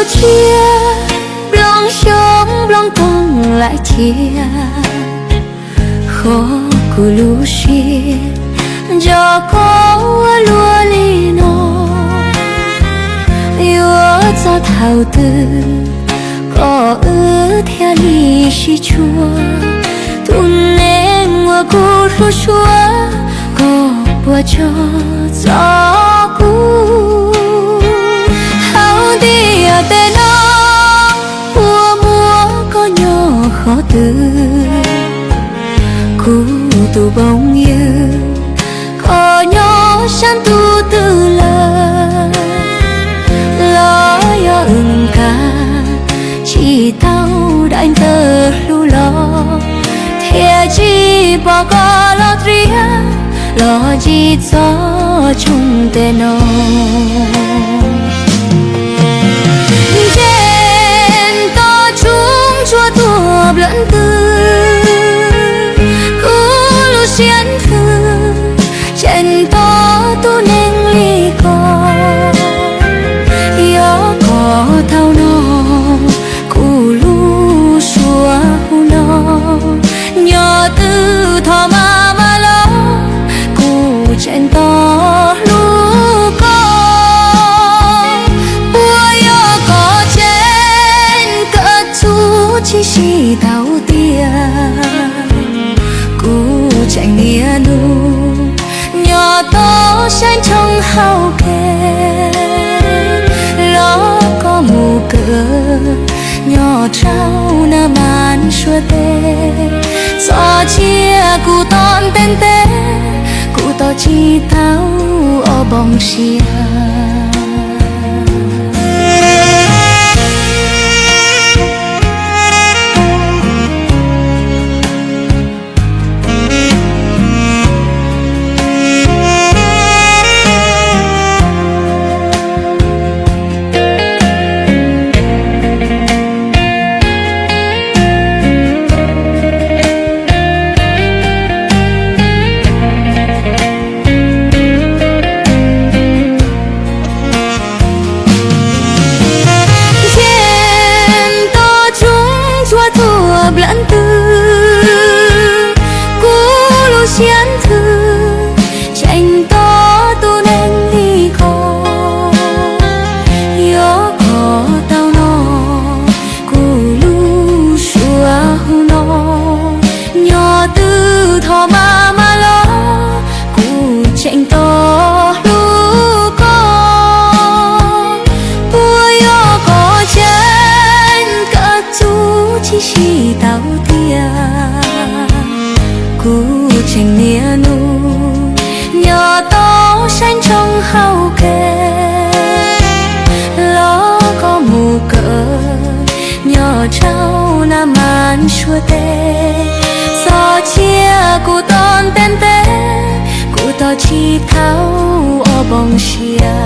Tsiaj nplooj xyoob nplooj koog lawm thiab, ho kuv lub siab nco koj ua luaj li no. Yuav txog thaum twg koj wb thiaj li sib tshua? Tus neeg uas kuv hlub suav, koj puas tso txog kuv? Hauv ntiaj teb no puas muaj koj nyob qhov twg? Kuv tus phooj ywg, koj nyob sab ntuj twg lawm? Los yog wb nkag tsis tau daim ntawv hlub los, thiaj tsis pom koj los riam los tsis txog tshooj tej no. Ntshe nto tsuj ntsuag tuaj nplawm ntws, kuv lub siab nthwv tseem nto tus neeg li koj. Yog koj tau no, kuv lub suab hu no, nyob twg thov maj maj los, kuv tseem nto hlub koj. Puas yog koj tseem kawm txuj tsis sib tau tiag? Kuv tseem niaj hnub nyob tau saib ntsoov hauv kev, los koj mus kawm nyob rau na mas suav teb. Txog tsiaj kuv tom ntev ntev, kuv tos tsis tau ob npoo sia. Ntshe nto tsuj ntsuag tuaj nplawm ntws, kuv lub siab nthwv tseem nto tus neeg li koj. Yog koj tau no, kuv lub suab hu no, nyob twg thov maj maj los, kuv tseem nto hlub koj. Puas yog koj tseem kawm txuj tsis sib tau tiag? Kuv tseem niaj hnub nyob tau saib ntsoov hauv kev, los koj mus kawm nyob rau na mas suav teb. Txog tsiaj kuv tom ntev ntev, kuv tos tsis tau ob npoo sia.